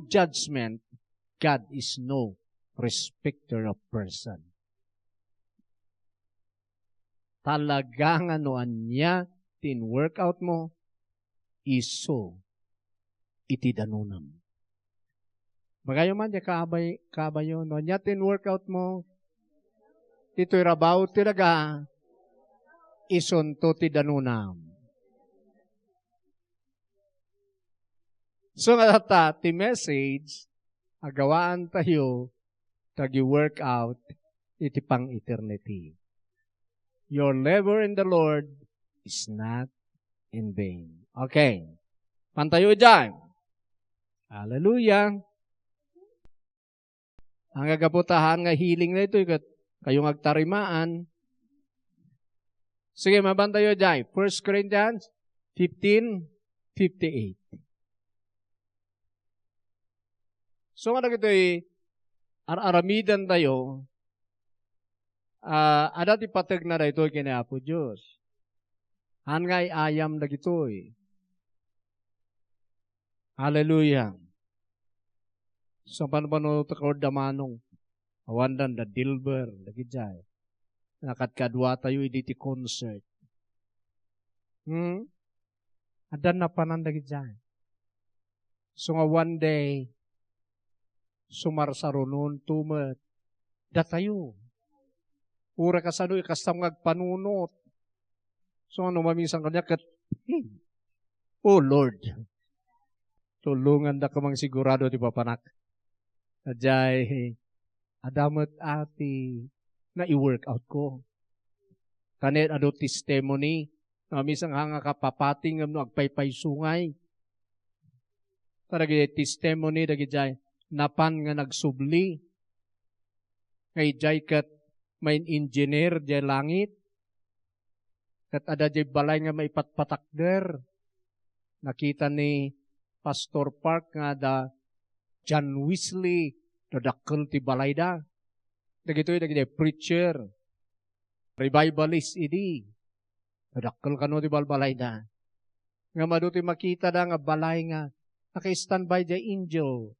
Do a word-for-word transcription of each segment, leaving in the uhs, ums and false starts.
judgment, God is no respecter of person. Talaga nga no ania ti in-workout mo, isu iti danonam. Magayo man, ya kaabay, kaabayo, no ania ti in-workout mo, ditoy rabaw ti daga, isunto ti danonam. So, nga ta, ti message, agawaan tayo, dagi workout, iti pang-eternity. Your labor in the Lord is not in vain. Okay. Pantayo idiay. Hallelujah. Ang agaputaan nga healing na ito, ket kayo nga agtarimaan. Sige, mabantayo idiay. First Corinthians fifteen fifty-eight. So, nga dagitoy, ar-aramiden tayo, ah, ada ti pategna daytoy ken ni Apo Dios. Han nga ay-ayam dagitoy. Hallelujah. So, panupanunotek da Manong. Awan da, da Dilber, dagidiay. Nakadkadua tayo idi ti concert. Hmm? Adda napanan dagidiay. So nga one day, sumarsarunonto met datayo. Uray kasano, ikastam nga agpanunot. So, ano, maminsan kaniak ket, "Hmm. Oh, Lord, tulongandak a mangsigurado ti papanak." Sadiay, adda met a ti nai-workout ko. Kanen adu testimony, no, maminsan nga, nga kapapati ngem no agpaypayso ngay. Ta dagiti testimony dagidiay napan nga nagsubli. Nga idiay ket main-engineer diay langit. Ket adda diay balay nga maipatpatakder. Nakita ni Pastor Park nga da John Wesley, dadakkel ti balayda. Dagitoy dagiti preacher, revivalist idi. Dadakkel kano ti balbalayda. Ngem adu ti makitada nga balay nga naka-standby diay angel.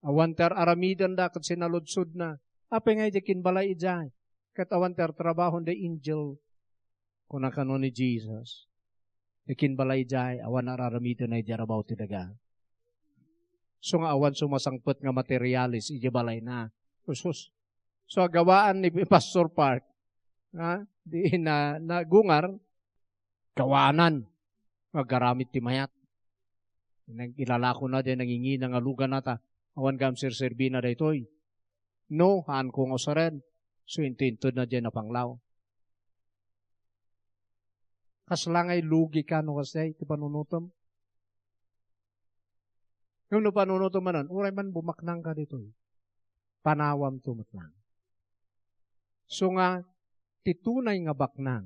Awan ti ar-aramidenda ket sinaludsodna, "Apay nga idiay kinbalay idiay? Ket awan ti artrabahon diay angel." Kuna kano ni Jesus, "Ikinbalay idiay, awan ar-aramidenna idiay rabaw ti daga." So nga awan sumasangpet nga materialis idiay balayna. Sus, sus. So, agawaan ni Pastor Park, ha? Di na, nagungar, gawanan. Agaramid ti mayat. Nag-, ilalako na diay nangingina nga lugan na ta. Awan gayam serserbina daytoy. No, haanko nga usaren. So, intuintud na diay napanglaw. Kasla nga ilugi ka no kasdiay ti panunutom. Ngem no panunutom manen, uray man bumaknang ka ditoy, panawamto met lang. So nga, ti tunay nga baknang,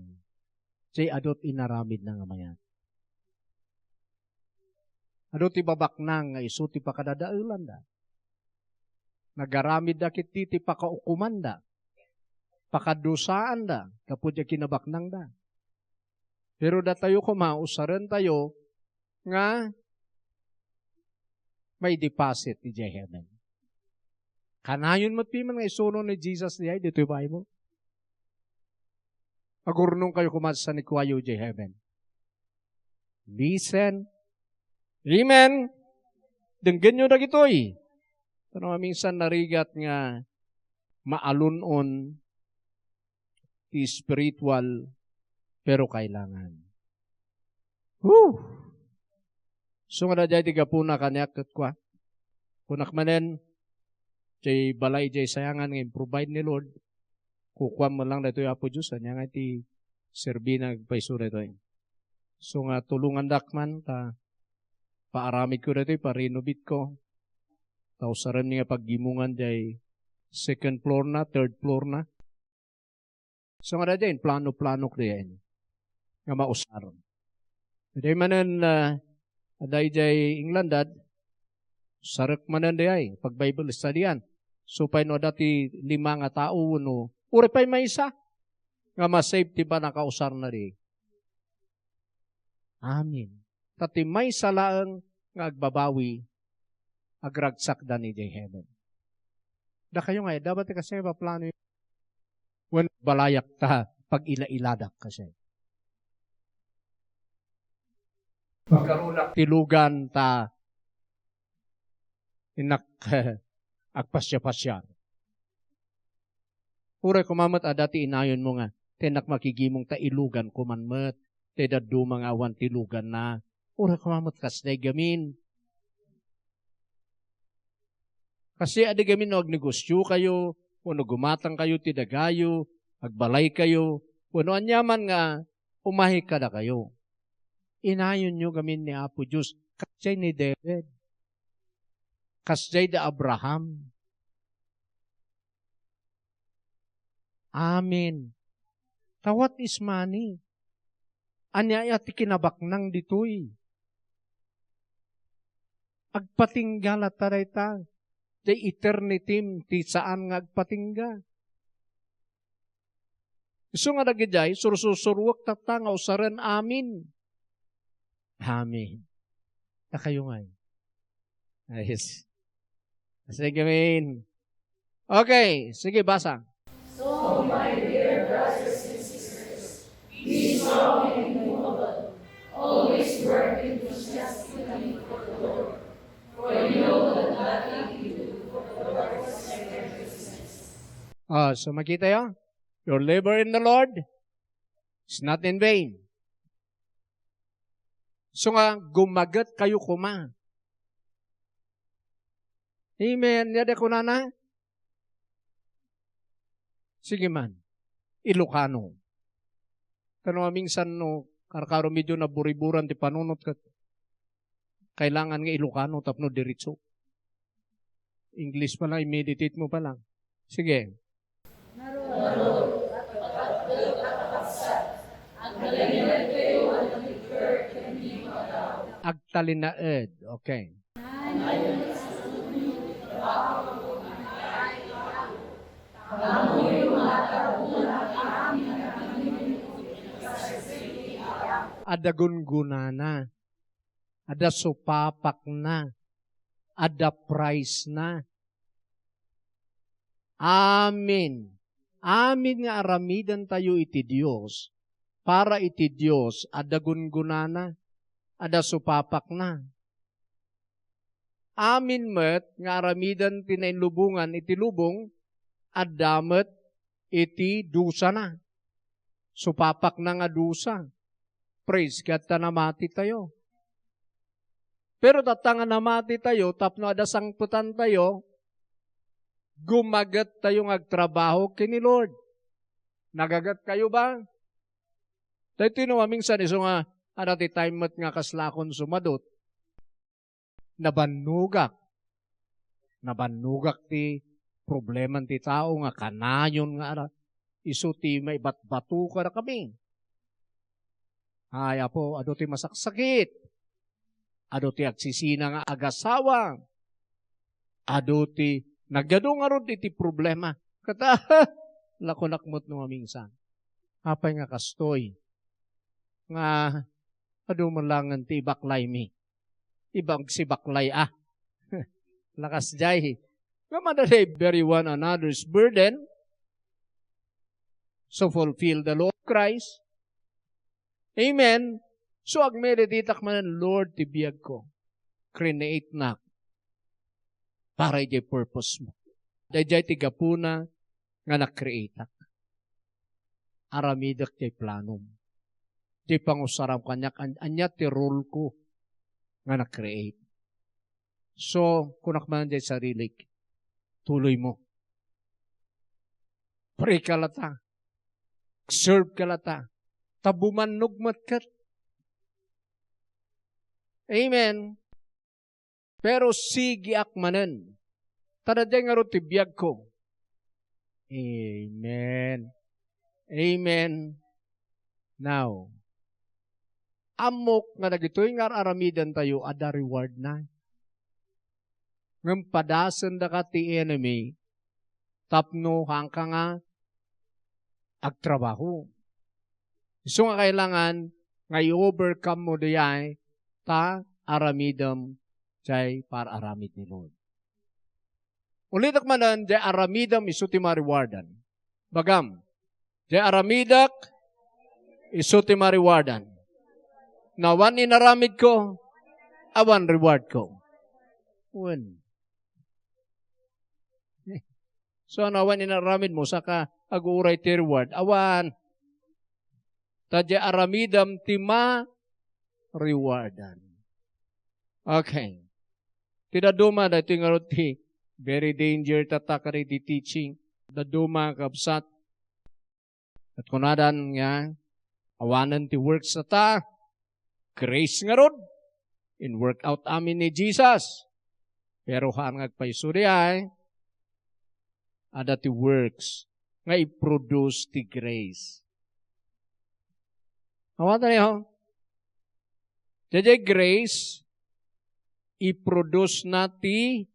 diay adu ti inaramidna nga mayat. Adu ti babaknang nga isu ti pakadadaelanda. Nagaramidda ketdi ti pakaukomanda, pakadusaanda, gapu diay kinabaknangda. Pero datayo koma, usarentayo nga maideposit idiay heaven. Kanayon met piman nga isuno ni Jesus diay ditoy Bible. Agurnongkayo koma sa ni kuayo idiay heaven. Listen. Amen. Denggenyo dagitoy. Pero maminsan narigat nga maalun-on ti spiritual, pero kailangan. Whew! So nga daydiay ti gapuna kaniak ket kua. Kunak manen, diay balay diay sayangan nga improvide ni Lord. Kukuam man lang daytoy Apo Dios, ania nga iti serbina agpayso daytoy. So nga tulongandak man ta paaramidko daytoy, pa-renovate-ko. Ta usarenmi nga paggimongan diay second floor na, third floor na. So nga daydiay, plano-planok diay nga mausar. Daydiay manen, ah, daydiay England, dad, sarek manen diay pag-Bible study-an. So, pay no adda ti lima nga tao, wenno uray pay maysa nga ma-save ti pannakausarna diay. Amen. Ta ti maysa laeng nga agbabawi, agragsakda idiay heaven. Dakayo nga, adda ba ti kasdiay a plano? Wen, balayak ta pag-ila-iladak kasdiay. Pagkarunak ti lugan ta innak agpasiapasiar. Uray koma met adda ti inayonmo nga, "Ti innak makigimong ta ilugan ko man met, ti dadduma nga awan ti luganna." Uray koma met kasdiay gamin. Kasi adi gamin no agnegosiokayo, wenno gumatangkayo ti dagayo, agbalaykayo, wenno aniaman nga umay kadakayo. Inayonyo gamin ni Apo Dios, kasdiay ni David, kasdiay da Abraham. Amen. Ta what is money? Ania aya ti kinabaknang ditoy? Agpatingga latta dayta. Diay eternity ti saan nga agpatingga. Isu nga dagidiay, sursursuruek tatta nga usaren amin. Amen. Dakayo ngay. Ayos. Sige, amen. Okay, sige, basa. So, my dear brothers and sisters, be strong and immovable. Always work enthusiastically for the Lord, for you know that nothing you do for the Lord is in righteousness. Ah, so makita yo, your labor in the Lord is not in vain. So nga, gumaget kayo koma. Amen. Ania ti kunana? Sige man. Ilocano. Kano, minsan no, karkaro medyo naburiburan ti panunot ket kailangan nga Ilocano tapno diretso. English pa lang, i-meditate mo pa lang. Sige. Agtalinaed. Okay. Adda gungunana. Adda supapakna. Adda price na. Amin. Amin nga aramidentayo iti Dios, para iti Dios, adda gungunana, adda supapakna. Amin met nga aramiden ti nainlubongan iti lubong, adda met iti dusana. Supapakna nga dusa. Praise God ta namatitayo. Pero tatta nga namatitayo tapno adda sangpetantayo, gumagettayo nga agtrabaho ken ni Lord. Nagagetkayo ba? Daytoy no maminsan isu nga adda ti time met nga kaslakon sumadot. Nabannogak. Nabannogak ti probleman ti tao nga kanayon nga ara-, isu ti maibatbato kadakami. Ay, Apo, adu ti masaksakit. Adu ti agsisina nga agasawa. Adu ti nagyadu ngarud iti problema. Ket, lakonak met no maminsan. Apay nga kastoy? Nga adu met laengen ti ibaklaymi. Ibagsibaklay a. Lakas jay. Nga madala bearing one another's burden. So fulfill the law of Christ. Amen. So agmeditatak manen, Lord, ti biagko. Create-nak para idiay purpose mo. Daydiay ti gapuna nga na-createak. Aramidek ti planom. Ti pangusaram kaniak, an-, ania ti role ko nga na-create. So, kunak man diay sarilik, tuloy mo. Pray ka lata. Serve ka lata. Ta bumannog met ket. Amen. Pero sigiak manen. Ta daydiay ngarud ti biagko. Amen. Amen. Now, ammok nga dagitoy nga ar-aramidentayo, adda reward na. Ngem padasendaka ti enemy tapno haanka nga agtrabaho. Isu nga kailangan nga i-overcome mo dayay ta aramidem tay par-aramid ni Lord. Ulitek manen, jay aramidem isu ti ma-rewardan. Bagam, jay aramidek isu ti ma-rewardan. No awan inaramidko, awan rewardko. Wen. So, no awan inaramidmo, saka aguray ti reward. Awan. Ta jay aramidem ti ma-rewardan. Okay. Ti dadduma, daytoy ngarud ti very danger tatta kadagiti teaching. Dadduma, kabsat. Ket kunadan nga, awanen ti works tatta, grace ngarud, in-work out amin ni Jesus. Pero haan nga agpayso diay, adda ti works nga i-produce ti grace. Awanen tayo? Daydiay grace, i-produce na ti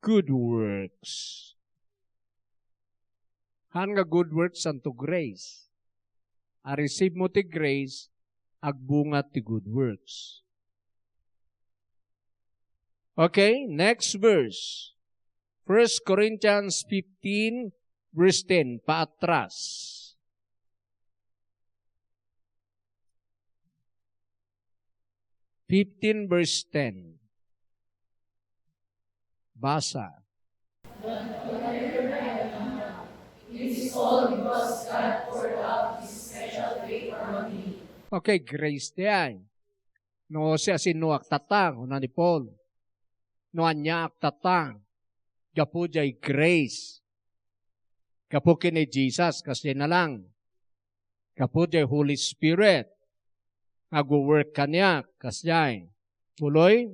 good works. Haan nga good works santo grace. A-receive mo ti grace, agbunga ti good works. Okay, next verse. First Corinthians fifteen, verse ten, paatras. Fifteen, verse ten. Basa. It is all because God poured out His special faith on me. Okay, grace diay. No, siasinoak tatta, kuna ni Paul. No aniaak tatta, gapu jay grace. Gapu ken ni Jesus, kasdiay na lang. Gapu jay Holy Spirit. Agu-work kaniak, kasdiay. Tuloy.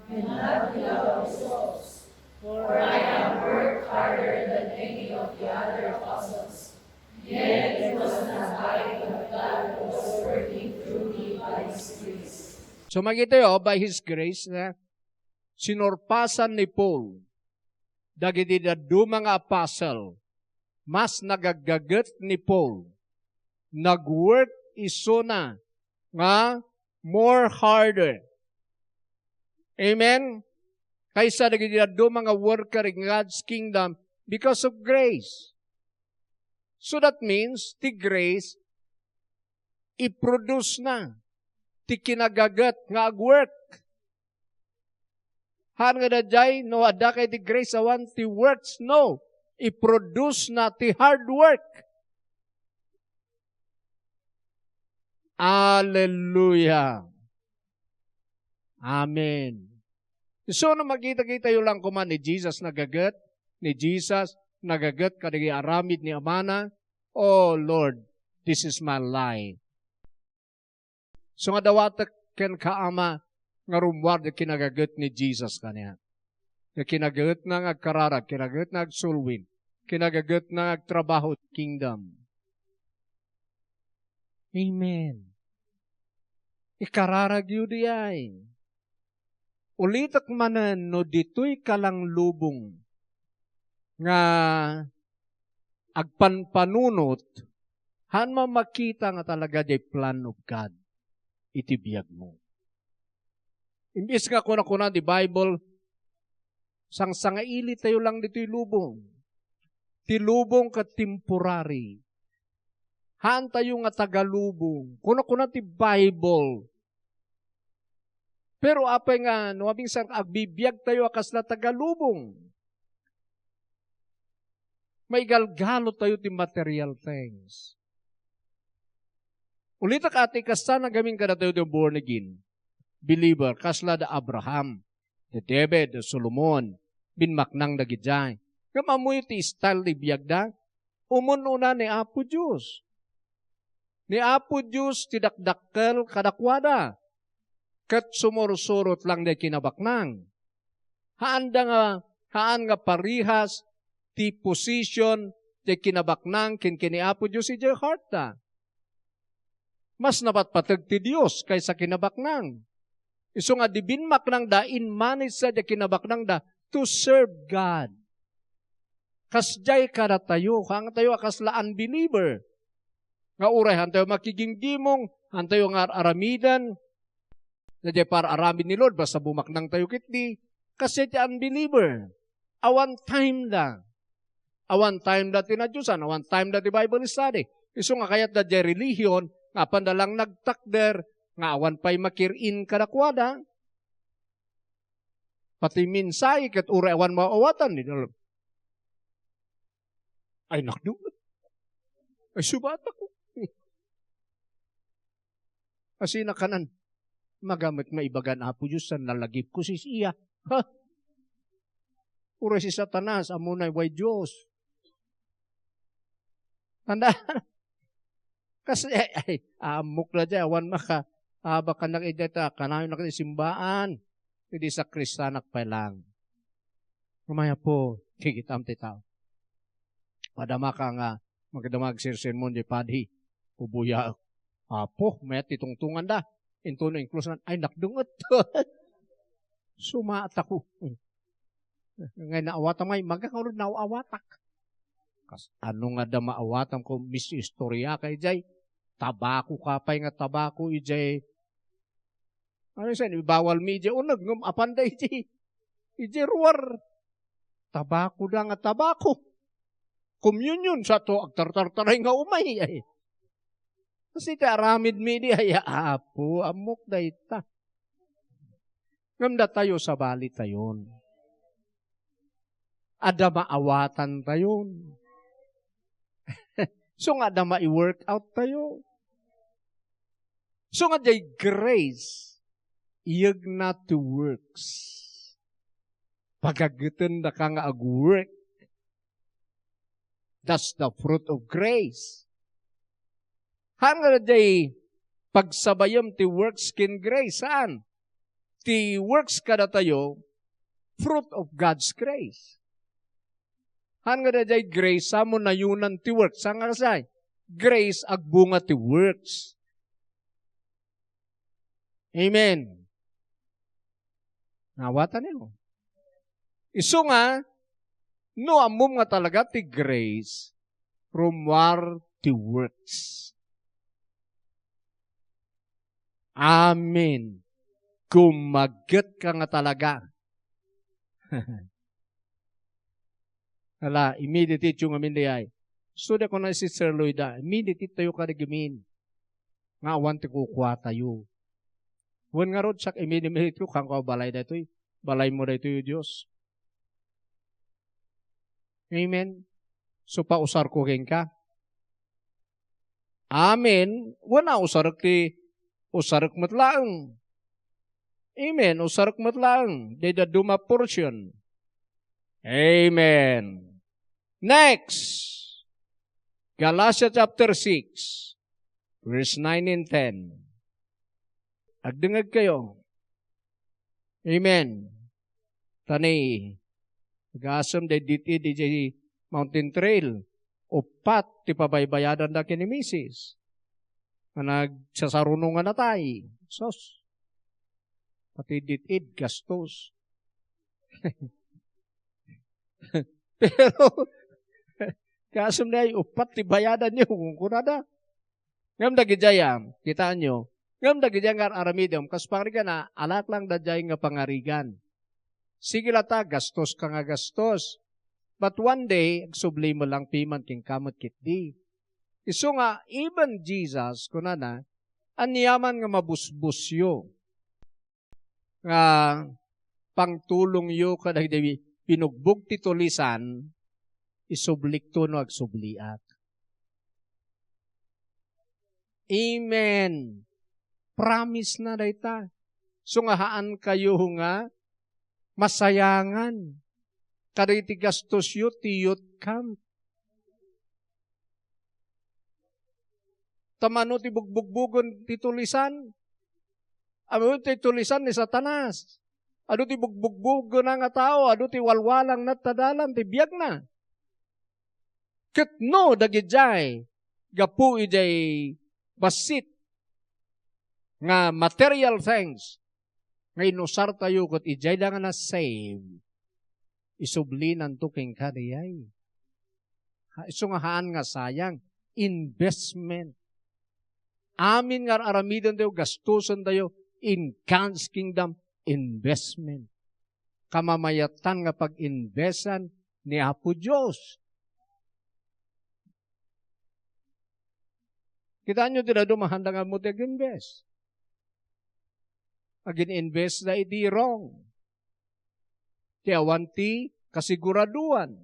And not without results, for I have worked harder than any of the other apostles, yet it was not I, but God who was working through me by His grace. So, makita yo, by His grace, na sinurpasan ni Paul dagiti dadduma nga apostle, mas nagaggaget ni Paul. Nag-work isuna nga more harder. Amen? Kaysa dagiti dadduma nga worker in God's kingdom because of grace. So that means, ti grace, i-produce na ti kinagaget nga ag-work. Haan nga daydiay, no, adda kay ti grace awan ti works, no. I-produce na ti hard work. Hallelujah. Amen. So, no makita-kita yo lang koma ni Jesus nagaget, ni Jesus nagaget kadagiti aramid ni Amana, "Oh Lord, this is my life." So nga dawatek kenka, Ama, nga rummuar ti kinagaget ni Jesus kaniak. Nga kinagetna nga agkararag, kinagetna nga agsulwin, kinagetna nga agtrabaho ti kingdom. Amen. Ikararagyo diay. Ulitek manen, no ditoy ka lang lubong nga agpanpanunot, haan man makita nga talaga diay plan of God iti biagmo. Imbes nga kunakuna ti Bible, sangsangailitayo lang ditoy lubong. Ti lubong ket temporary. Haantayo nga taga lubong. Kunakuna ti Bible, pero apay nga no abingsan agbibiagtayo a kasla taga lubong, maigalgalo tayo ti material things. Ulitek a ti kasta nagamin kadatayo ti born again believer, kasla da Abraham, da David, da Solomon, binmaknang dagidiay. Ngem ammoyo ti style ti biagda? Umun-una ni Apo Dios. Ni Apo Dios ti dakdakkel kadakuada, ket sumursurot lang diay kinabaknang. Haanda nga, haan nga parehas ti position ti kinabaknang ken, ken ni Apo Dios idiay heartda. Mas napatpateg ti Dios kaysa kinabaknang. Isu nga di binmaknangda, in-manageda diay kinabaknangda to serve God. Kasdiay kadatayo, haantayo a kasla unbeliever. Nga uray haantayo makigimgimong, haantayo nga ar-aramiden. Daydiay par-aramid ni Lord, basta bumaknang tayo ketdi, kas ti unbeliever. Awan time da. Awan time da ti nadiosan, awan time da ti Bible study. Isu nga kayat da diay religion, nga apanda lang nagtakder, nga awan pay makir-in kadakuada. Pati mensahe ket uray awan maawatan ni Lord. Ay, nakdo. Ay, subatak ko. Asina kanan, magamit maibagan Apo Dios, san nalagipko sisiya. Ha? Uray si Satanas, ammona way Dios. Tanda, kas, ay, ay, ammok na diay, awan maka, abakan na iti ta, kanayon na iti simbaan. Idi sakristanak pay lang. Umay, Apo, kikitam ti tao. Padama ka nga, magdama agsersermon diay padi. Ubuyaek. Apo, mayat ti tungtunganda. Intono inklusan, ay, nakdunget. Sumaatako. Ngay naawatam ngay, maga ka ulit naawatak. Kas, ano nga da maawatam ko, mis istorya ka ijay. Tabako ka pay nga tabako ijay. Ano sen, ibawal mi ijay uneg, ngem apanda ijay, ijay ruar. Tabako da nga tabako. Communion, sa to, agtartartaray nga umay, ay. Kasi ti aramid mi di, ay, Apo, ammok dayta. Ngem datayo, sabali tayon. Adda maawatan tayon. So nga adda mai-work out tayo. So nga diay grace, iyegna ti works. Pagageten daka nga ag-work. That's the fruit of grace. Haan nga diay pagsabayem ti works ken grace, saan? Ti works kadatayo, fruit of God's grace. Haan nga diay grace, sa mo nayunan ti works, saan nga kasay? Grace, agbunga ti works. Amen. Nawatan niyo. Isu nga, no ammom nga talaga ti grace, rummuar ti works. Amen. Gummaget ka nga talaga. Ala, i-meditate yo ngamin dayay. So, da ko na si Sir Lloyd, ah, i-meditate tayo kada gamin. Nga awan ti kukua tayo. Wen ngarud, siak, i-meditate ko, kanko a balay daytoy. Balay mo daytoy, O Dios. Amen. So, pausar ko kenka. Amen. Wen a, usarek ti, usarek met laeng. Amen. Usarek met laeng. Dayta duma portion. Amen. Next. Galatia chapter six, verse nine and ten. Agdengngeg kayo. Amen. Ta ni, agasem daydi iti, iti Mountain Trail, uppat ti pabaybayadanda ken ni misis. Nga nagsasaruno nga natay. Sus. Pati dit-id, gastos. Pero, kasem na ay uppat ti bayadan niyo, kunkunada. Ngem dagidiay, ah, kitaan nyo, ngem dagidiay nga ar-aramidem, kas pangarigan, ah, alak lang daydiay nga pangarigan. Sige la ta, gastos ka nga gastos. But one day, agsubli mo lang piman kenka met ketdi. Isu nga, even Jesus, kunana, aniaman nga mabusbusyo nga pangtulongyo kadagiti binugbog ti tulisan, isublikto no agsubliak. Amen. Promise na dayta. So nga haan kayo nga masayangan kadagiti gastosyo ti youth camp. Ta mano ti bugbugbugen ti tulisan? Adu ti tulisan ni Satanas. Adu ti bugbugbugen nga tao, adu ti walwalangna ta dalan ti biagna. Ket no dagidiay, gapu idiay bassit nga material things, nga inusartayo ket idiay da nga na-save, isublinanto kenka dayay. Ha, isu nga haan nga sayang, investment. Amin nga ar-aramidentayo, gastosentayo, in God's kingdom investment. Kamamayatan nga pag-investan ni Apo Dios. Kitaenyo ti dadduma, haanda nga ammo ti ag-invest. Agin-invest da iti wrong. Ti awan ti kasiguraduan.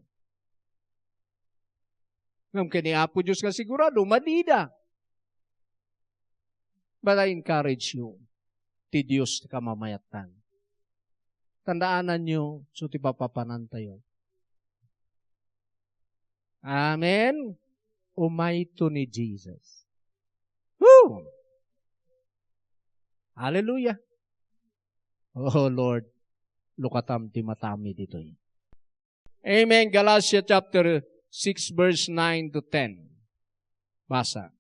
Ngem ken ni Apo Dios nga sigurado, madida. But I encourage you, ti Dios ti kamamayatan. Tandaananyo, so ti papapanantayo. Amen. Umayto ni Jesus. Woo! Hallelujah. Oh Lord, lukatam ti matami ditoy. Amen. Galatia chapter six, verse nine to ten. Basa.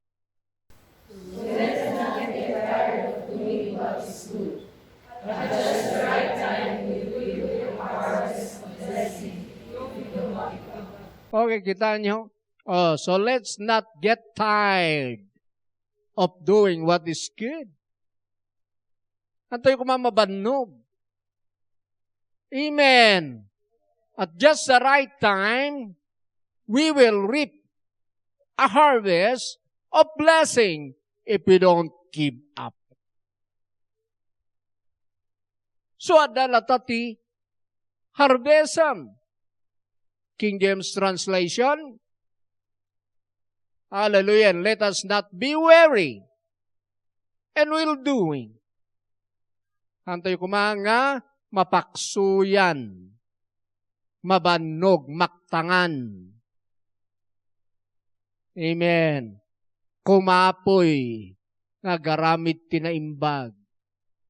Okay, kitaenyo. Oh, so let's not get tired of doing what is good. Haantayo koma mabannog. Amen. At just the right time, we will reap a harvest of blessing if we don't give up. So, adda latta ti harvestam. King James translation, hallelujah, and let us not be weary in well doing. Haantayo koma nga mapaksuyan, mabannog, maktangan. Amen. Kumapoy nga agaramid ti naimbag.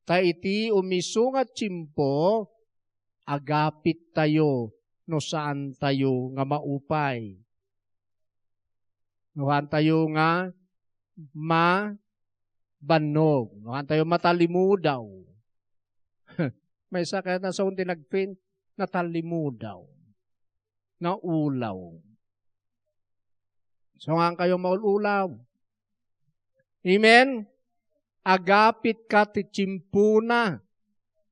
Ta iti umisu nga tiempo, agapittayo no saantayo nga maupay. No saantayo nga mabannog. No saantayo matalimudaw. Maysa kayat nga sao ti nagpaint, natalimudaw. Naulaw. So, saankayo maul-ulaw. Amen? Agapitka ti tiempona.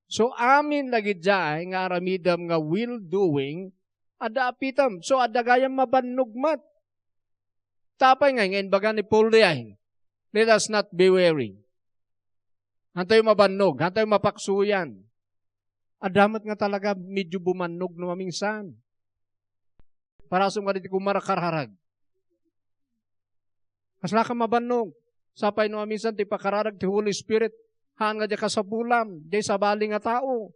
So, amin dagidiay nga aramidem nga well-doing, adda apitem. So, adda gayam mabannog met. Apay ngay nga imbaga ni Paul diay, "Let us not be weary." Haantayo mabannog, haantayo mapaksuyan. Adda met nga talaga medyo bumannog no maminsan. Parasem kadi ti kumarkararag. Kaslaka mabannog. Sapay no maminsan ti pakararag ti Holy Spirit, haan nga diay kasapulam, diay sabali nga tao.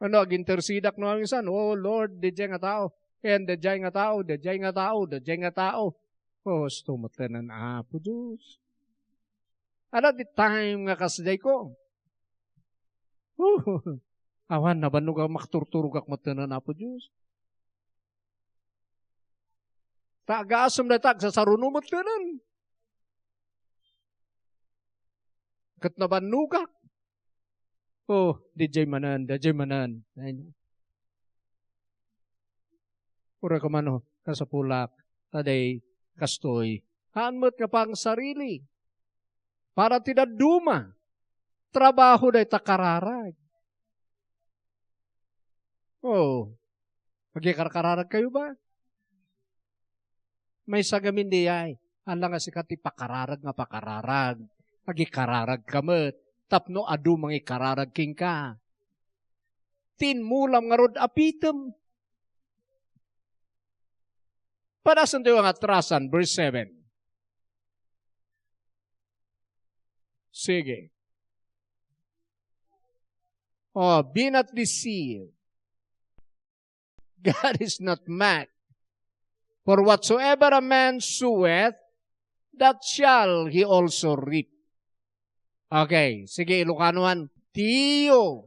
Ano, agintersidak no maminsan, "Oh Lord, diay nga tao, and diay nga tao, diay nga tao, diay nga tao." Oh, asto met laeng, Apo Dios. Adda ti time nga kasdiay ko. Huh. Awan, nabannogak, makturturogak met laeng, Apo Dios. Ta agasem dayta, agsasaruno met laeng. Ket nabannogak. Oh, diay manen, diay manen. Ay, no. Uray koma no, kasapulak, ta diay kastoy. Haan met nga pangsarili. Para ti dadduma, trabaho dayta kararag. Oh, agikarkararagkayo ba? Maysa ngamin diay, ala nga sika ti pakararag nga pakararag, agikararagka met, tapno adu mangikararag kenka. Ti immulam ngarud, apitem. Padasentayo nga atrasan, verse seven. Sige. Oh, be not deceived. God is not mocked. For whatsoever a man soweth, that shall he also reap. Okay, sige, Ilocanoan. Tiyo.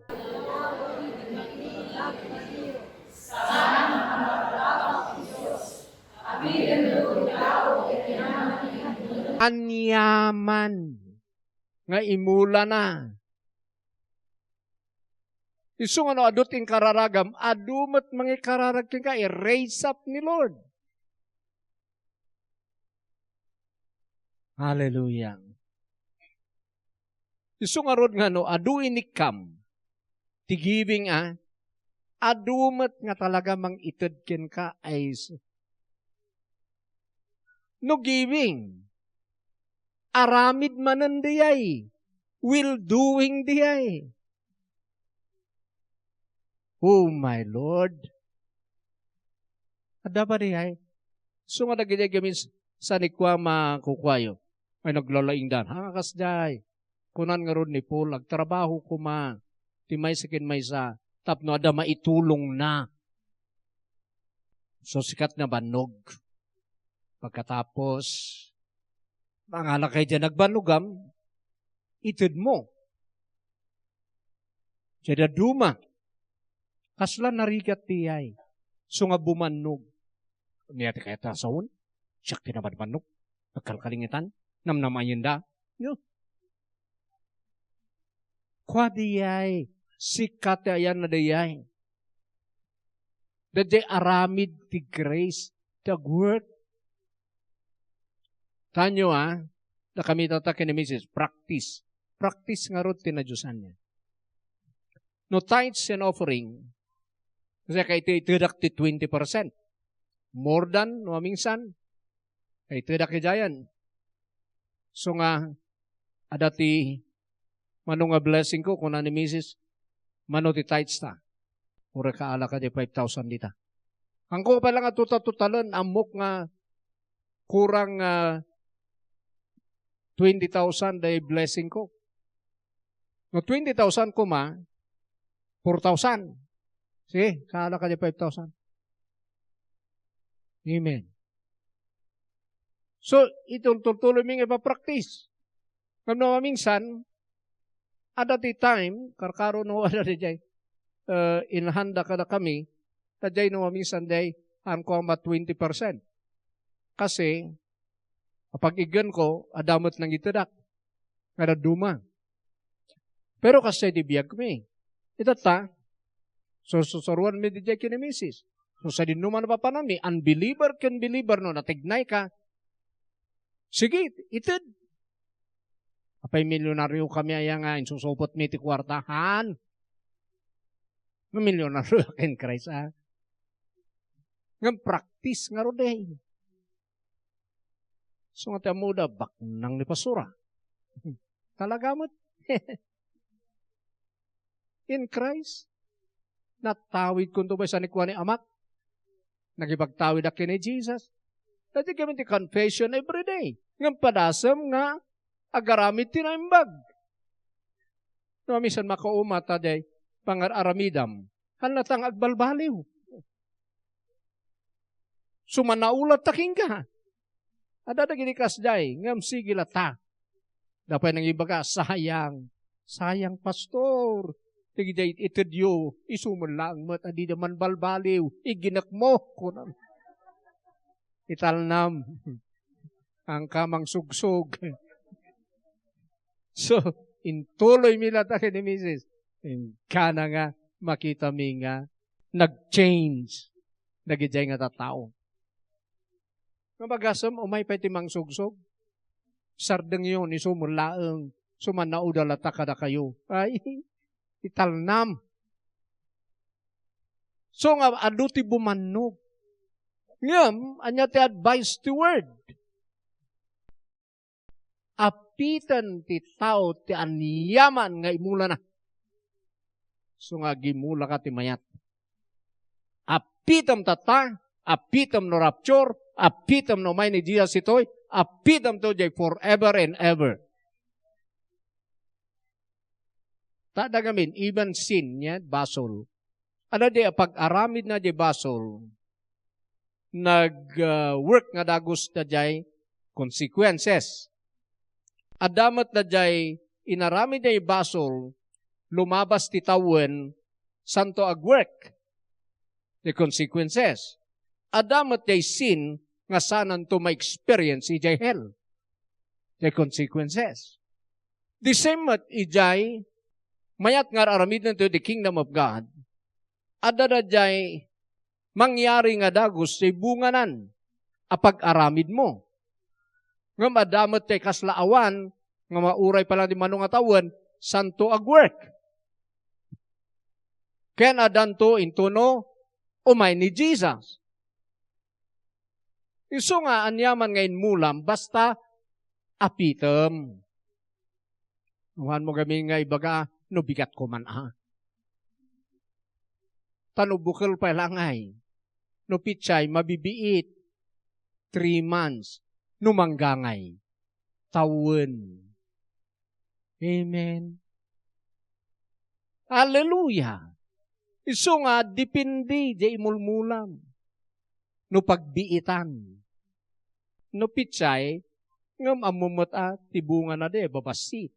Aniaman nga imulana. Isu nga no adu ti inkararagam, adu met mangikararag kenka, i-raise up ni Lord. Hallelujah. Isu ngarud nga no adu inikkam ti giving, a, adu met nga talaga mangited kenka, ay s-, no giving, aramid manen diay, well doing diay. Oh my Lord. Adda ba diay? So nga dagiti gamin s-, sanikua makukuayo. Ay naglalaingdan. Ha, nga kasdiay. Kunan ngarud ni Paul, "Agtrabaho koma ti maysa ken maysa tapno adda maitulongna." So, sikat nga bannog. Pagkatapos, mangala kay diay nagbannogam, itedmo. Diay dadduma. Kasla narigat ti ay. So nga bumannog. Ania ti kayat a sawen? Siak ti nabadbannog. Nagkalkalingitan. Namnamaenda. Yo. Kua diay. Sika ti ayanna diay. Daydiay aramid ti grace, ti agwork. Tanyo, a, dakami tatta ken ni Misis, practice. Practice ngarud ti nadiosanyo. No tithes and offering, kasi kay iti itedak ti twenty percent. More than, no, minsan, kay itedak idiayen. So nga, adda ti mano nga blessing ko, kuna ni Misis, mano ti tithes ta? Uray kaala ka di five thousand dita. Angko pa lang a total-totalen, ammok nga kurang, ah, twenty thousand day blessing ko. No twenty thousand koma, four thousand. Sige, kaala ka di five thousand. Amen. So, itultuloy mi nga ipapractice. Ngem no maminsan, adda ti time, karkaro no adda diay, eh, inhanda kadakami, ta diay no maminsan diay, haan ko nga twenty percent. Kasi, apag-iggen ko, adda met nangitedak. Nga dadduma. Pero kasdiay ti biagmi. Itatta, so, susuruanmi diay ken ni Misis. So, sadinno man a papananmi, unbeliever ken believer, no natignay ka, sige, ited. Apay, milyonaryo kami aya nga insusupotmi ti kuarta? Haan. Mamilyonaryo ken Christ, a. Ngem practice ngarud, e. So nga ti ammoda, baknang ni pastora. Talaga met. In Christ, natawidkonto pay sa ni kuan ni Amak. Nagipagtawidak ken ni Jesus. Dati kami ti confession every day. Ngem padasem nga agaramid ti naimbag. No, minsan makauma ta diay pangar-aramidam. Haan latta nga agbalbaliw. Sumannao latta kenka. Adda dagiti kasdiay, ngem sige latta. Adda pay nangibaga, "Sayang, sayang, pastor. Dagiti itedyo, isu met laeng met a dida manbalbaliw, iginekmo," kunam. Italnam. Haanka mangsugsog. So, intuloymi latta ken ni Misis. Inggana nga makitami nga nag-change dagidiay nga tattao. Nga bagasem, umay pay ti mangsugsog. Sardengyo, isu met laeng, sumannao latta kadakayo. Ay, italnam. So nga, adu ti bumannog. Ngem, ania ti advice ti word? Apiten ti tao ti aniaman nga imulana. So nga, agimulaka ti mayat. Apitem tatta, apitem no rapture, apitem no umay ni Jesus itoy, apitem to diay forever and ever. Ta adda ngamin, even sin, nia, basol. Adda diay pag-aramidna diay basol, nag, ah, work nga dagus daydiay consequences. Adda met daydiay inaramidna diay basol, lumabas ti tawen, santo ag-work. The consequences. Adda met diay sin nga sananto ma-experience idiay hell. The consequences. The same met idiay mayat nga ar-aramidnanto the kingdom of God. Adda daydiay mangyari nga dagus ti bunganan a pag-aramidmo. Ngem adda met ti kasla awan nga mauray pay lang ti mano nga tawen, santo agwork. Ken addanto intono umay ni Jesus. Isu nga aniaman nga inmulam, basta apitem. Nuhanmo gamin nga ibaga, no bigat ko man a. Ta no bukel pay la ngay, no pitsay, mabibiit, three months, no manggangay, tawen. Amen. Hallelujah! Isu nga depende di imulmulam. No pagbiitan. No pitsay, ngem ammo met a ti bungana di babassit.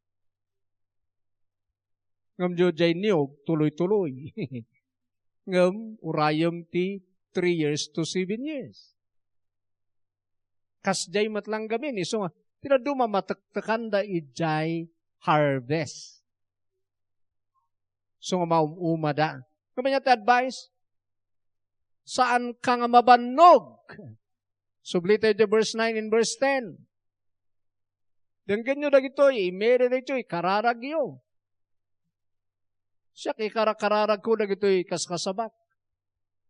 Ngem diay niyog, tuloy-tuloy. Ngem urayem ti three years to seven years. Kasdiay met lang gamin, isu nga, ti dadduma matektekanda idiay harvest. Isu nga maum-umada. Ngem ania ti advice? Saan ka nga mabannog. Subli tayo ti verse nine and verse ten. Denggenyo dagitoy, imere dagitoy, kararagyo. Siak, ikarakararagko dagitoy kaskasabak.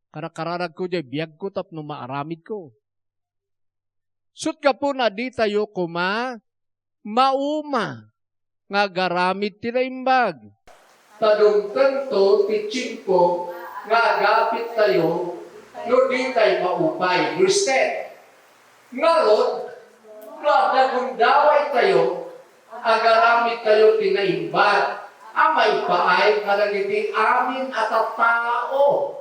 Karakararagko diay biagko tapno maaramidko. Sut gapuna ditayo koma mauma nga agaramid ti naimbag. Ta dumtengto ti tiempo nga agapittayo no ditay maupay. Verse ten. Ngarud, no adda gundawaytayo, agaramidtayo ti naimbag a maipaay kadagiti amin a tattao.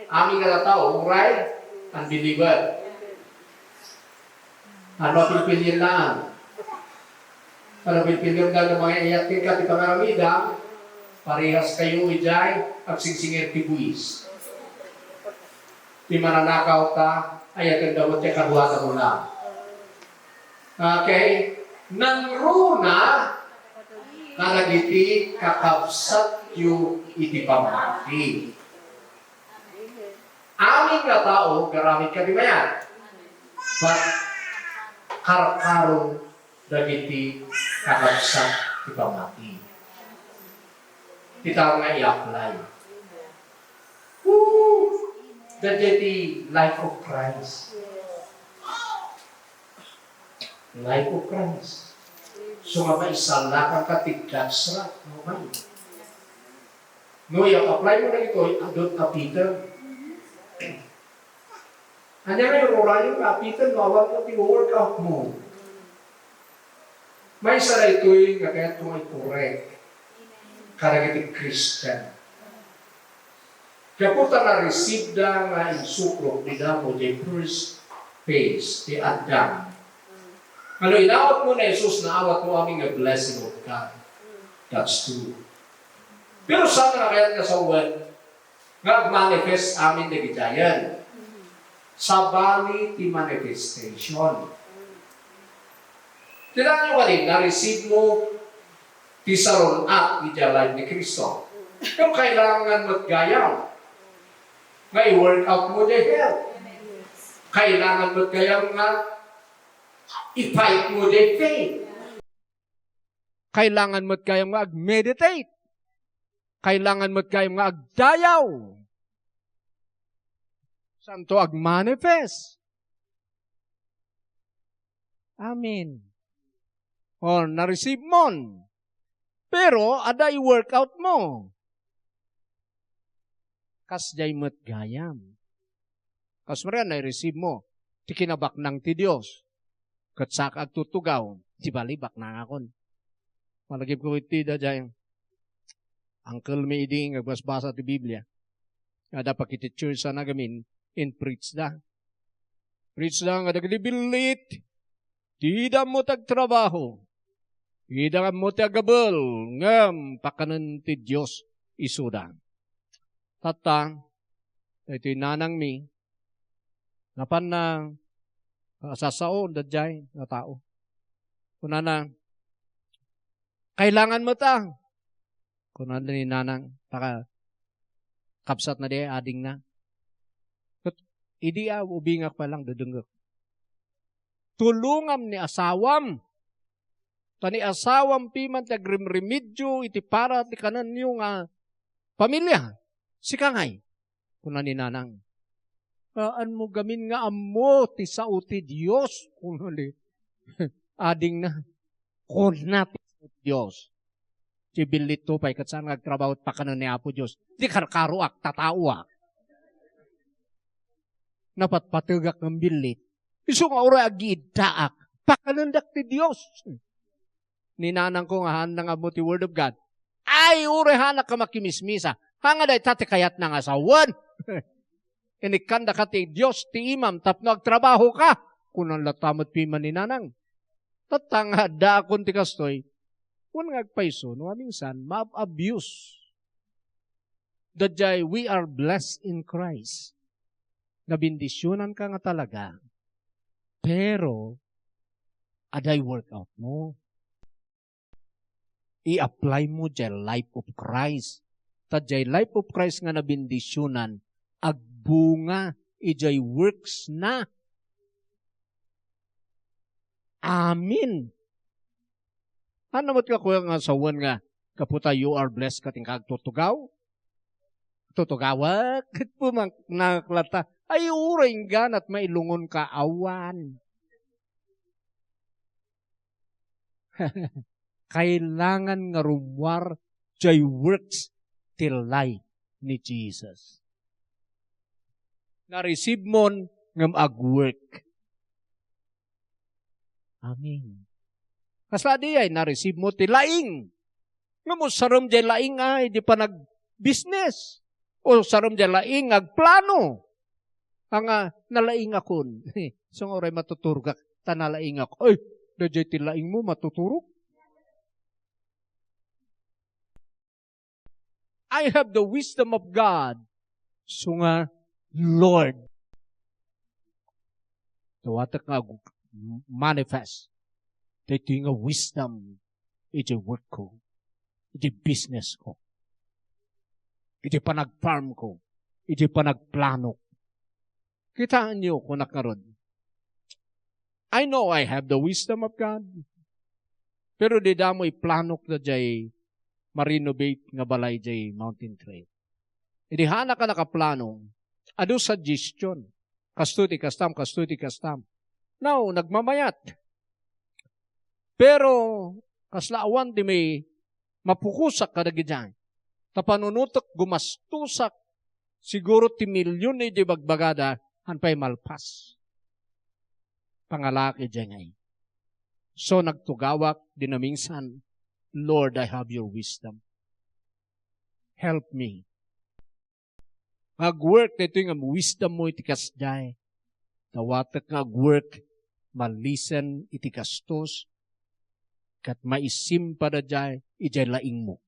Amin nga tattao, uray unbeliever. Ano a pilpilienna? Ano a pilpilienna nga mangyayat kenka ti pangaramidam? Parehas kayo idiay agsingsingir ti buis. Ti mananakaw ta, ayatenda met ti kaduada mo na. Okay? Nangruna kadagiti kakabsatyo iti pammati. Amin nga tao, garamid kadi mayat. But, karkarong dagiti kakabsat ti pammati. Ti tao nga i-apply. Woo! Daydiay ti life of Christ. Life of Christ. So nga maisalakan ka ti God's wrath, no man. No, i-apply mo na ito, adun a Peter. Ania nga urayem nga apitem no awan ti workout mo? Maysa daytoy nga kayatko nga ikorek kadagiti Christian. Gapu ta na-receive da nga insukrok ni Adamo, the first phase, the Adam. Ano, inawat mo na Jesus, naawat mo amin nga blessing of God. That's true. Pero saan nga kayat nga sawen nga agmanifest amin dagiti ayan? Sabali ti manifestation. Tinayo kadi, na-receive mo ti sarun-at iti life ni Cristo. Pero kailangan met gayam nga i-work out mo diay health. Kailangan met gayam nga i-fight mo diay faith. Kailangan met gayam nga ag-meditate. Kailangan met gayam nga agdayaw. Santo agmanifest. Amen. O, na-receive mon. Pero, adda i-workout mo. Kasdiay met gayam. Kas maria, na-receive mo. Ti kinabaknang ti Dios. Ket saka agtutugaw, ti bali, baknangakon. Malagipko iti daydiay. Uncle mi idi nga agbasbasa ti Biblia. Adda pa iti church a nagamin, in-preach da. Preach da nga dagiti billit, dida ammo ti agtrabaho. Dida ammo ti agabel, ngem pakanen ti Dios isuda. Tatta, daytoy nanangmi, napanna, ah, sasao, daydiay nga tao. Kunana, "Kailangan met a." Kunana ni nanang, taka, kabsatna di adingna. Ket idi a, ubingak pay lang, dedengngek. "Tulongam ni asawam. Ta ni asawam piman ti agrimremedyo iti para ti kanenyo nga pamilia. Sika ngay, kuna ni Nanang. Saanmo gamin nga ammo ti sao ti Dios, kuna ni adingna. Kuna ti Dios. Ti billitto pay ket saan nga agtrabaho ti pakanen ni Apo Dios. Di karkaroak, tataoak. Napatpategak nga billit. Isu nga uray agiiddaak, pakanendak ti Dios. Ni nanangko nga haanna nga ammo ti Word of God. Ay, uray haanak ka makimismisa. Ha nga dayta ti kayatna nga sawen? Inikkandaka ti Dios ti imam tapno agtrabahoka. Kunan latta met piman ni Nanang. Tatta nga addaakon ti kastoy, wen nga agpayso, no, a minsan, ma-abuse. Daydiay, we are blessed in Christ. Nabendisyonanka nga talaga. Pero, adda workout mo. I-apply mo diay life of Christ. Ta diay life of Christ nga nabendisyonan, agbunga idiay works na. Amen. Ano met ka, kuya, nga sawen nga, gapu ta you are blessed, ket inka agtutugaw? Tutugawek, ket pumaknak latta. Ay, uray ingganat mailungon ka, awan. Kailangan nga rummuar diay works ti life ni Jesus. Na-receive mon ngem ag-work. Amen. Kasla diay na-receive mo ti laing. Ngem usarem diay laing ay di panag-business. Usarem diay laing agplano. Anga, nalaingakon. So nga uray matuturogak, ta nalaingak. Ay, daydiay ti laing mo, matuturog. I have the wisdom of God. So nga, Lord, dawatek nga ag-, manifest daytoy nga wisdom iti work ko, iti business ko, iti panag-farm ko, iti panagplano. Kitaenyo, kunak ngarud, I know I have the wisdom of God. Pero dida mo iplanok daydiay ma-renovate nga balay diay Mountain Trail. Idi haanak a nakaplano, adu suggestion. Kastoy ti kastam, kastoy ti kastam. Now, nagmamayat. Pero, kasla awan ti may mapukosak kadagidiay. Ta panunotek, gumastosak, siguro ti milyon idi bagbagada, han pay malpas. Pangalaak idiay ngay. So, nagtugawak, dinamingsan, "Lord, I have your wisdom. Help me." Nga ag-work daytoy nga wisdom mo iti kasdiay. Dawatek nga ag-work, ma-listen iti gastos, ket maisimpada diay idiay laingmo.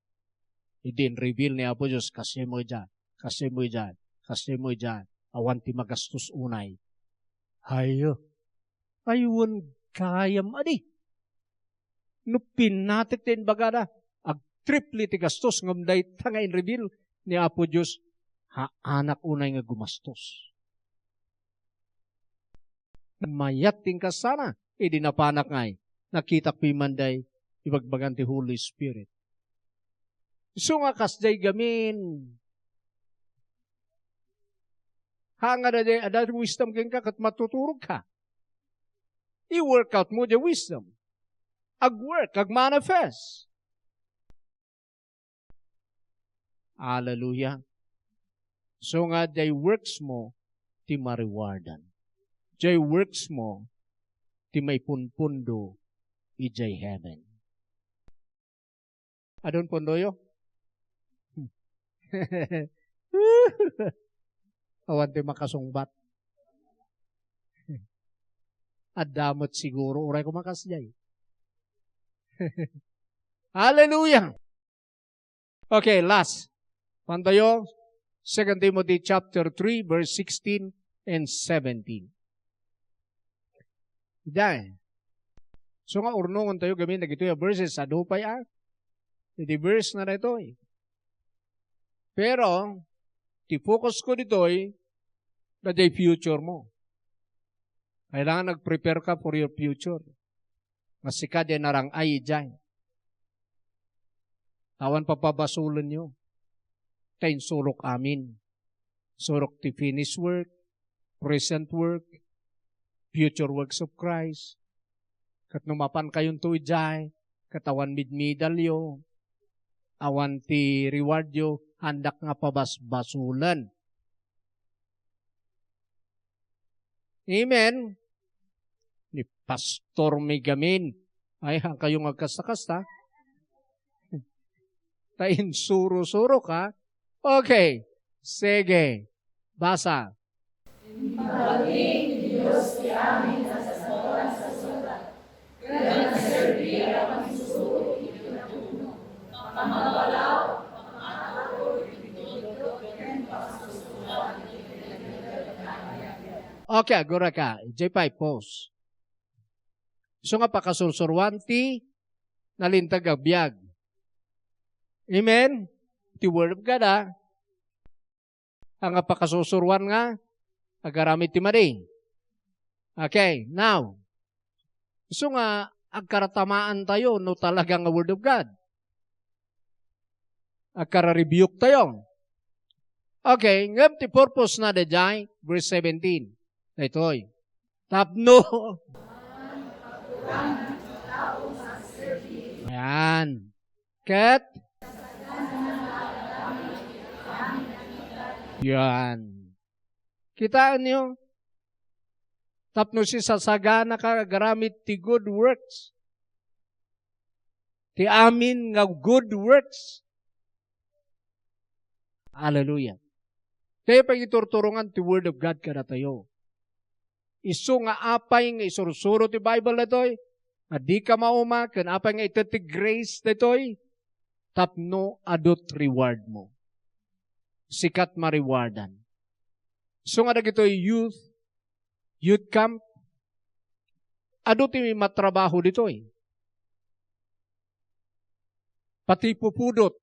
Idi in-reveal ni Apo Dios, "Kasdiay mo idiay, kasdiay mo idiay, kasdiay mo idiay, awan ti magastos unay." Hayo. Ay, wen gayam adi. No pinatek ti imbagada, agtriple ti gastos, ngem dayta nga in-reveal ni Apo Dios, haanak unay nga gumastos. Mayat ti inkasana, idi napanak ngay, nakitak piman diay ibagbagan ti Holy Spirit. Isu nga kasdiay gamin. Ha nga daydiay, adda wisdom kenka, ket matuturogka. I-work out mo diay wisdom. Ag-work, ag-manifest. Hallelujah. So nga, diay works mo ti ma-rewardan. Diay works mo ti maipunpundo idiay heaven. Adun pundoyo? Awan ti makasungbat. Adda met siguro, uray ko makasdiay. Hallelujah! Okay, last. Pantayo, Second Timothy chapter three, verse sixteen and seventeen. Diay. So nga, urnongon tayo gamin dagitoy a verses, adu pay a. Iti verse na daytoy. Pero, ti focus ko ditoy, daydiay future mo. Kailangan nag-prepare ka for your future. Nga sika diay narang-ay idiay. Awan papabasolenyo. Ta insurok amin. Surok ti finished work, present work, future works of Christ. Ket no mapankayonto idiay, ket awan midmedalyo, awan ti rewardyo, haandak nga pabasbasolen. Amen. Ni Pastor Migamin. Ay, haankayo nga agkasta-kasta. Ta insuro-surok, ha? Okay. Sige. Basa. Impalaging ti Dios ti amin a sasaoran sa surat, ken nagserbi a pangisugo iti napudno, pangabalaw, pangaturod iti tudlo, ken pangasusuroan iti pinagdagdagana. Okay, aguraka. Idiay pay, pause. Isu nga pakasursuroan ti nalinteg a biag. Amen? Ti Word of God, ah. Nga pakasusuroan nga agaramid ti madi. Okay, now, isu nga agkaratamaan tayo no talaga nga Word of God. Agkara-rebuke tayo. Okay, ngem ti purpose na daydiay, verse seventeen. Daytoy. Tapno. Ayan. Ket? Yan. Kitaenyo? Tapno sisasaganaka agaramid ti good works. Ti amin nga good works. Hallelujah. Kaya pagiturturongan ti Word of God kadatayo. Isu nga apay nga isursuro ti Bible daytoy, nga dika mauma, ken apay nga ited ti grace daytoy, tapno adu ti reward mo. Sikat ma-rewardan. Isu nga dagitoy youth, youth camp, adu ti matrabaho ditoy. Pati pupudot,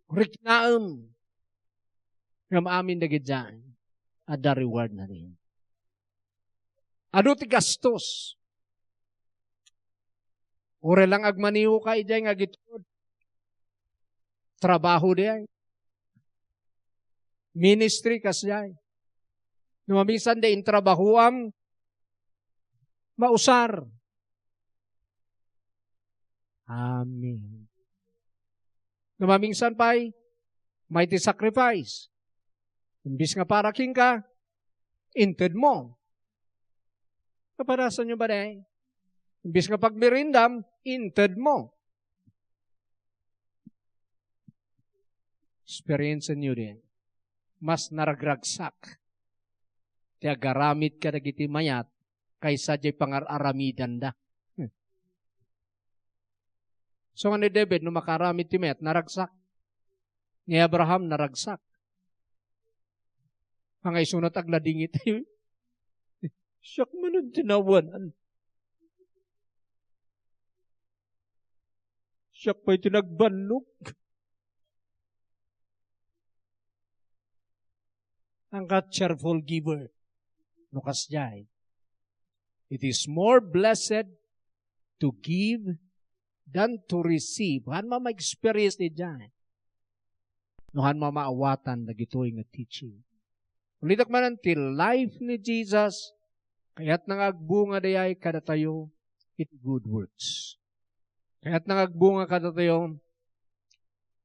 riknaem, ngem amin dagiti adda reward na din. Adu ti gastos. Uray lang agmaneho ka idiay nga agitulod. Trabaho diay. Ministry kasdiay. No maminsan di intrabahoam, mausar. Amen. No maminsan pay, may ti sacrifice. Imbis nga para kenka, inted mo. Kapadasan nyo ba, day? Imbis nga pagmerendam, inted mo. Experience nyo din. Mas naragragsak ti agaramid kadagiti mayat kaysa diay pangar-aramidanda. Hmm. So, nga ni David, no makaaramid ti mayat, naragsak. Ni Abraham, naragsak. Nga isunat agladingit. Siak man ang tinawanan. Siak pay ti nagbannog. Ang ka cheerful giver. No kasdiay. It is more blessed to give than to receive. Han ma ma-experience ni Jai. No han ma maawatan dagitoy nga teaching. Ulitek manen ti life ni Jesus, kayatna nga agbunga dayay kadatayo iti good works. Kayatna nga agbunga kadatayo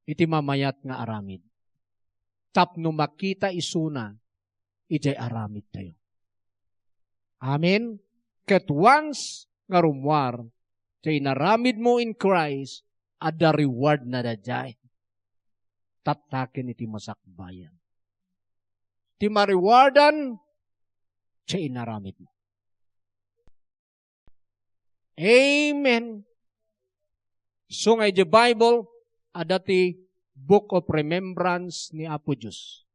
iti mamayat nga aramid. Tapno makita isuna idiay aramidtayo. Amen? Ket once nga rummuar ti inaramidmo in Christ, adda reward na daydiay. Tattaken iti masakbayan. Ti marewardan, ti inaramidmo. Amen. So nga idiay Bible, adda ti Book of Remembrance ni Apo Dios.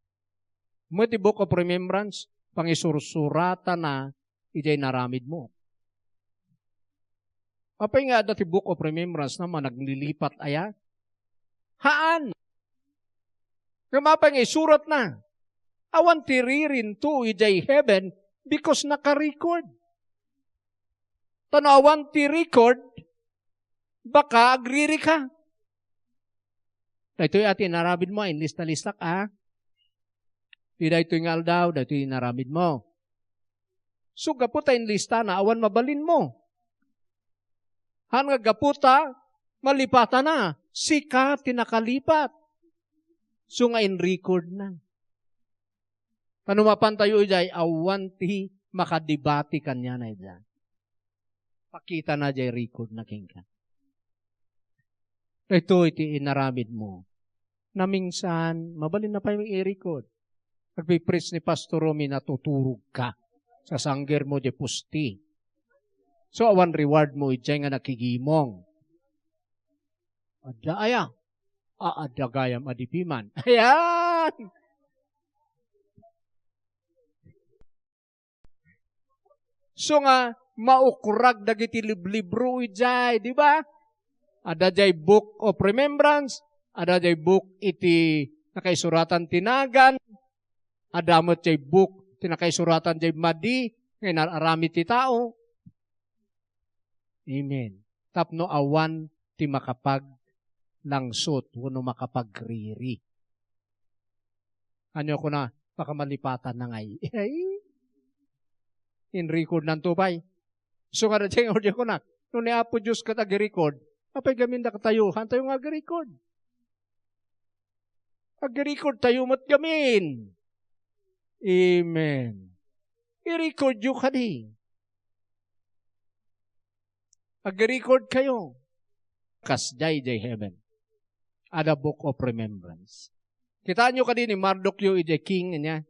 Met ti Book of Remembrance, pangisursuratana idiay inaramidmo. Apay nga adda ti Book of Remembrance na managlilipat aya? Haan. Ngem apay nga isuratna? Awan ti ririnto idiay heaven because naka-record. Ta no awan ti record, baka agririka. Daytoy a ti inaramidmo, inlista-listak, a. Ti daytoy nga aldaw, daytoy inaramidmo. So, gapu ta inlistana, awan mabalinmo. Han nga gapu ta malipatana, sika ti nakalipat. So nga in-record na. Ta no mapantayo idiay, awan ti makadebate kaniana idiay. Pakitana diay record na kenka. Daytoy ti inaramidmo. Namingsan, mabalinna pay i-record. Agpipreach ni Pastor Romy, natuturogka. Sasanggermo diay poste. So, awan rewardmo idiay nga nakigimong. Adda aya? A, adda gayam a dipiman. Ayan! So nga, maukrag dagiti liblibro idiay, di ba? Adda diay Book of Remembrance, adda diay book iti nakaisuratan ti nagan, adda met diay book ti nakaisuratan diay madi nga inar-aramid ti tao. Amen. Tapno awan ti makapaglangsot wenno makapagriri. Ania kuna, baka malipatan na ngay. Ay. In-record nanto pay. So nga, daytoy nga audio kunak, no ni Apo Dios ket agi-record, apay gamin dakatayo, hantayo nga agi-record. Agi-record tayo met gamin. Amen. I-record yo kadi. Agi-record kayo. Kasdiay diay heaven. Adda Book of Remembrance. Kitaenyo kadi ni Mardochio idiay king, ania?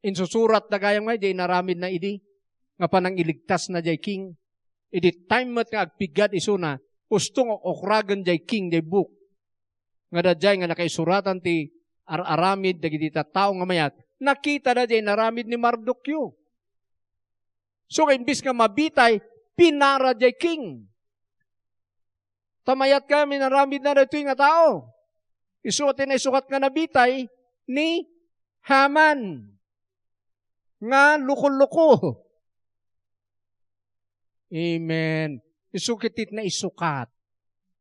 Insusurat da gayam nga diay inaramidna idi nga panangiligtasna diay king. Idi time met nga agpiggad isuna, husto nga ukragen diay king diay book. Nga adda diay nga nakaisuratan ti ar-aramid dagiti tattao nga mayat. Nakitada diay inaramid ni Mardochio. So, imbis nga mabitay, pinara diay king. Ta mayat nga inaramidna daytoy nga tao. Isu ti naisukat nga nabitay ni Haman nga luko-luko. Amen. Isu ket ti naisukat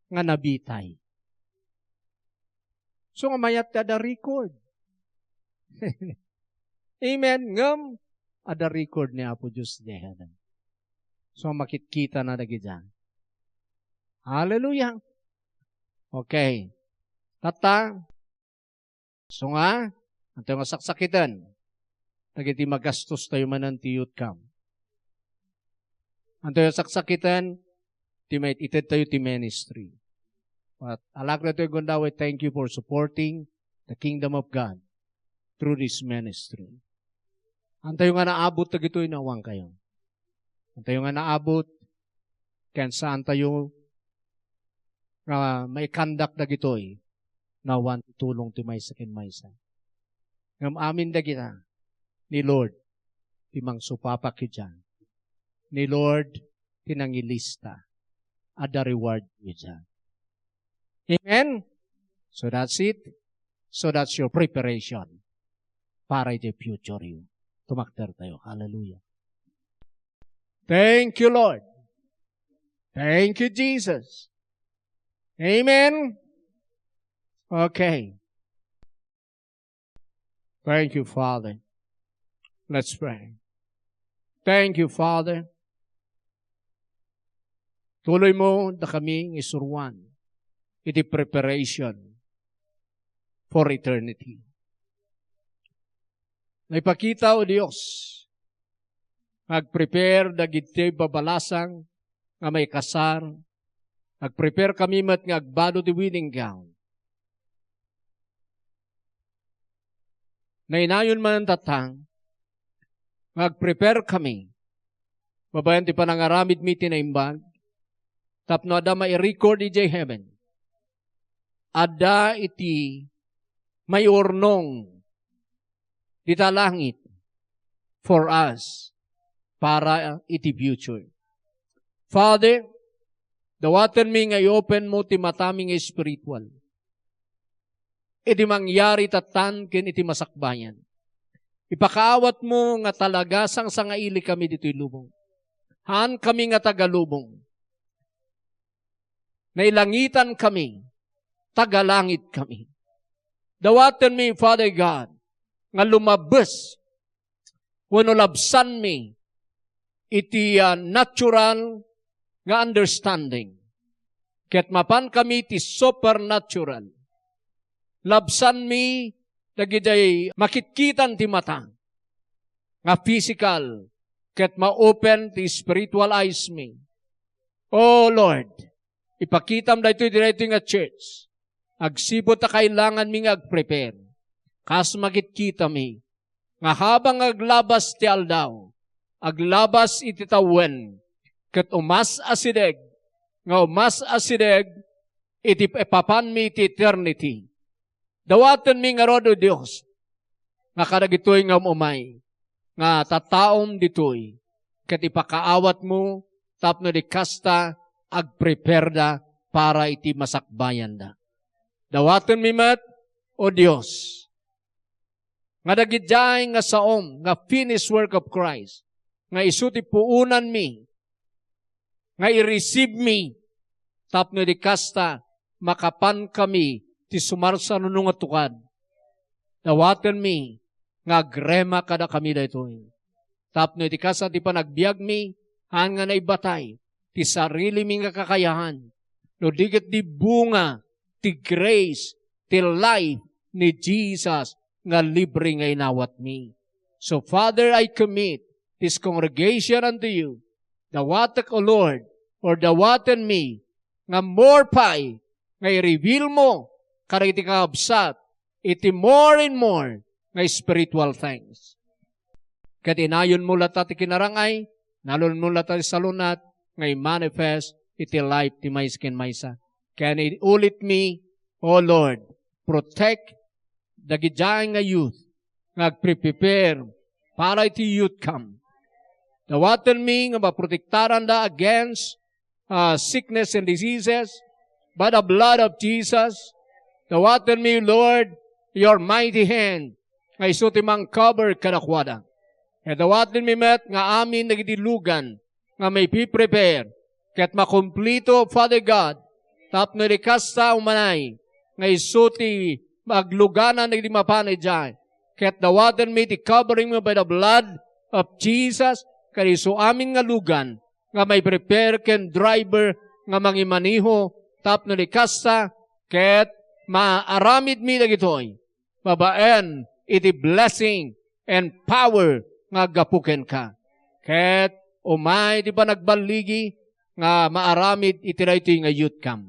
nga nabitay. So nga mayat ti adda record. Amen. Ngem, adda record ni Apo Dios idiay heaven. So, makitkita na dagiti. Hallelujah. Okay. Tatta, so nga, anto nga saksakiten? Dagiti magastos tayo manen ti youth camp. Anto nga saksakiten? Ti maited tayo ti ministry. But, alagna tayo gundaway, thank you for supporting the kingdom of God through this ministry. Antayo nga naabot dagitoy, nawan kayo. Antayo nga naabot, ken saantayo nga maikandak dagitoy, nawan ti tulong ti maysa ken maysa. Ngem amin dagita, ni Lord ti mangsupapak idiay. Ni Lord ti nangilista. Adda reward idiay. Amen? So that's it. So that's your preparation para iti future you. Tumakder tayo. Hallelujah. Thank you, Lord. Thank you, Jesus. Amen. Okay. Thank you, Father. Let's pray. Thank you, Father. Tuloy mo dakami nga isuruan iti preparation for eternity. Naipakita, O Dios, nga agprepare dagiti babalasang nga maikasar, agprepare kami met nga agbado ti wedding gown. Nainayon man tatang, nga agprepare kami, babaen ti panangaramidmi iti naimbag, tapno adda mai-record idiay heaven. Adda iti maiurnong dita langit for us para iti future. Father, dawatenmi nga i-open mo ti matami nga spiritual iti mangyari tattan ken iti masakbayan. Ipakaawat mo nga talaga sangsangaili kami ditoy lubong. Haankami nga taga lubong. Nailangitankami, taga langit kami. Dawatenmi, Father God, nga lumabes wenno labsanmi iti, ah, natural nga understanding. Ket mapankami ti supernatural. Labsanmi dagidiay makitkitan ti mata nga physical, ket ma-open ti spiritual eyes mi. O Lord, ipakitam daytoy, daytoy nga church. Agsipud ta kailanganmi nga agprepare. Kas makitkitami, nga habang aglabas ti aldaw, aglabas iti tawen, ket umas-asideg, nga umas-asideg iti ipapanmi iti eternity. Dawatenmi ngarud, O Dios, nga kadagitoy nga um-umay, nga tataom ditoy, ket ipakaawatmo tapno di kasta agprepareda para iti masakbayanda. Dawatenmi met, O Dios, nga dagidiay nga saom nga finished work of Christ, nga isu ti puonanmi, nga i-receive mi, tapno di kasta, makapan kami ti sumarsaruno nga tukad. Dawatenmi nga agrema kadakami daytoy. Tapno iti kasta ti panagbiagmi, haan nga naibatay ti sarilimi nga kakayahan, no di ket di bunga ti grace, ti life ni Jesus nga libre nga inawatmi. So, Father, I commit this congregation unto you. Dawatek, O Lord, or dawatenmi nga more pay nga i-reveal mo kadagiti kakabsat iti more and more nga spiritual things. Ket inayonmo latta ti kinarang-ay, inayonmo latta ti salunat nga i-manifest iti life ti maysa ken maysa. Ken iulitmi, O Lord, protect dagidiay nga youth nga agpre-prepare para iti youth camp. Dawatenmi nga maprotektaranda against, ah, sickness and diseases by the blood of Jesus. Dawatenmi, Lord, your mighty hand nga isu ti mangcover kadakuada. Ket dawatenmi met nga amin dagiti lugan nga maipiprepare ket makumplito, Father God, tapno di kasta umanay nga isu ti agluganan dagiti mapan idiay. Ket dawatenmi ti covering mo by the blood of Jesus, ket isu amin nga lugan nga maiprepare ken driver nga mangimaneho tapno di kasta ket maaramidmi dagitoy babaen iti blessing and power nga aggapu kenka. Ket umay ti panagballigi nga maaramid iti daytoy nga youth camp.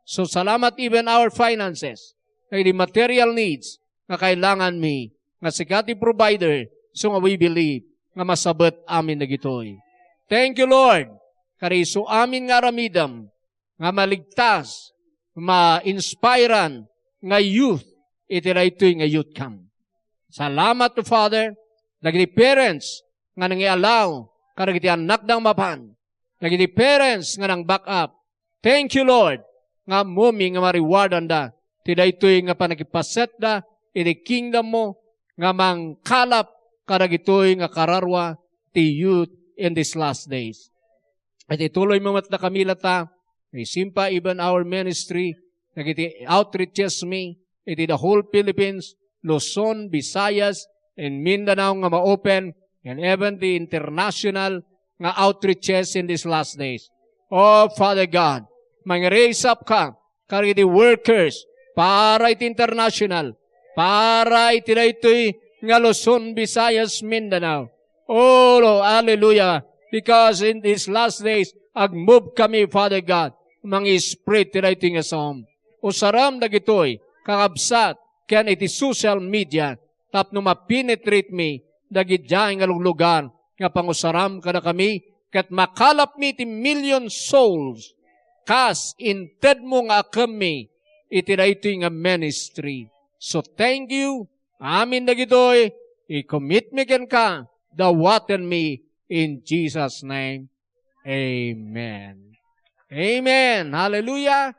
So, salamat even our finances, dagiti material needs nga kailanganmi, nga sika ti provider, so nga we believe nga masabet amin dagitoy. Thank you, Lord, kadi isu amin nga aramidem, nga maligtas, ma-inspiran nga youth iti daytoy nga youth camp. Salamat to Father, dagiti parents nga nangialaw kadagiti annakda nga mapan, dagiti parents nga nang-back up. Thank you, Lord, nga ammomi nga ma-rewardanda ti daytoy nga panakipasetda iti kingdom mo nga mangkalap kadagitoy nga kararua ti youth in these last days. Iti tuloy mo met dakami latta, isimpa even our ministry, dagiti outreaches mi, iti the whole Philippines, Luzon, Visayas, and Mindanao nga ma-open, and even the international nga outreaches in these last days. Oh, Father God, mang-raise up ka, kadagiti workers, para iti international, para iti daytoy nga Luzon, Visayas, Mindanao. Oh, Lord, hallelujah. Because in these last days, agmove kami, Father God, mangi-spread ti daytoy nga saom. Usaram dagitoy, kakabsat, ken iti social media, tapno ma-penetrate mi dagidiay nga luglugar nga pangusaram kadakami, ket makalapmi ti million souls, kas intedmo nga akemmi iti daytoy nga ministry. So, thank you. Amin dagitoy, i-commit mi kenka, dawatenmi in Jesus' name. Amen. Amen. Hallelujah.